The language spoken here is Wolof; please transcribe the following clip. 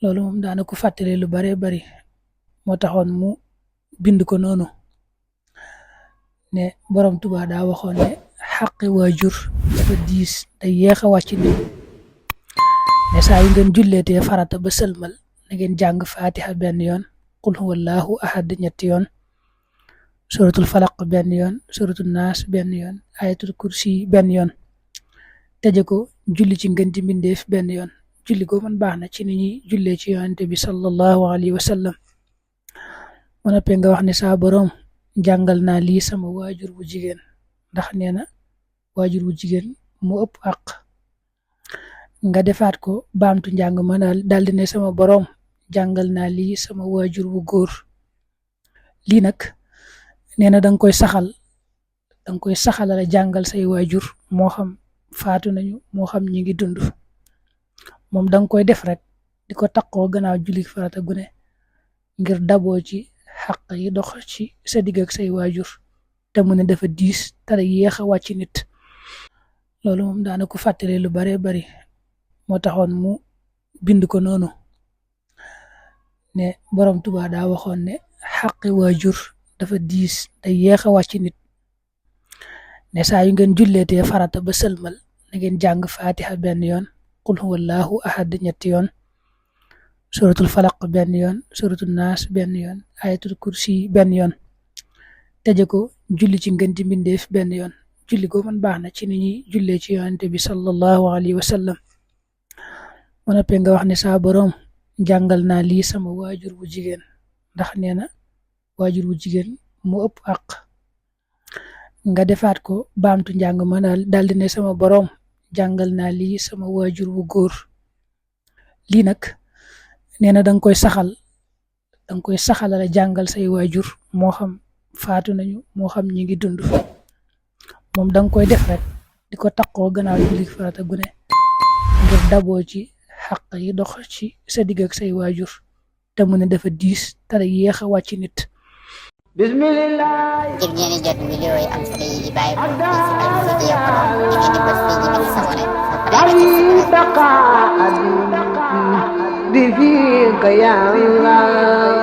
loolu moom daana ko fàttali lu bare bari moo taxoon mu bind ko noonu ne borom Tuubaa daa waxoon ne xaqi waajur dafa diis te yéex a wàcc nit ne saa yu ngeen julleetee farata ba sëlmal na ngeen jàng fatiha benn yoon qul huwallahu ahad ñetti yoon suratul falaq benn yoon suratul naas benn yoon ayatul kursi benn yoon tëje ko julli ci ngën ji mbindeef benn yoon julli ko man baax na ci ni ñuy jullee ci yonante bi sallallahu alayhi wa sallam mu noppee nga wax ne saa borom jàngal naa lii sama waajur bu jigéen ndax nee na waajur bu jigéen mu ëpp àq nga defaat ko baamtu njàng ma daal di ne sama borom jàngal naa lii sama waajur bu góor lii nag nee na danga koy saxalala jàngal say waajur moo xam faatu nañu moo xam ñi ngi dund moom danga koy def rek di ko taqoo gannaaw julli farata gune ngir daboo ci xaq yi dox ci sa digg ak say waajur te mu ne dafa diis te yéex a wàcc nit loolu moom daana ko fàttali lu bare bari moo taxoon mu bind ko noonu ne borom Tuubaa daa waxoon ne xaqi waajur dafa diis te yéex a wàcc nit ne saa yu ngeen julleetee farata ba sëlmal na ngeen jàng fatiha benn yoon qul huwallahu ahad ñetti yoon suratul falaq benn yoon suratul naas benn yoon ayatul kursi benn yoon tëje ko julli ci ngën ji mbindeef benn yoon julli ko man baax na ci ni ñuy jullee ci yonante bi sallallahu alayhi wa sallam mu noppee nga wax ne saa borom jàngal naa lii sama waajur bu jigéen ndax nee na waajur bu jigéen mu ëpp àq nga defaat ko baamtu njàng ma daal di ne sama borom jàngal naa lii sama waajur bu góor lii nag nee na danga koy saxalala jàngal say waajur moo xam faatu nañu moo xam ñi ngi dund moom danga koy def rek di ko taqoo gannaaw julli farata gune ngir daboo ci xaq yi dox ci sa digg ak say waajur te mu ne dafa diis te yéex a wàcc nit bismillah ngir ngeen jot vidéo yi am solo yi bàyyi ko ci Almouridiyyah Pro da ngeen di bës fii ñu bind s'abonner ba pare bi fiika ya Allah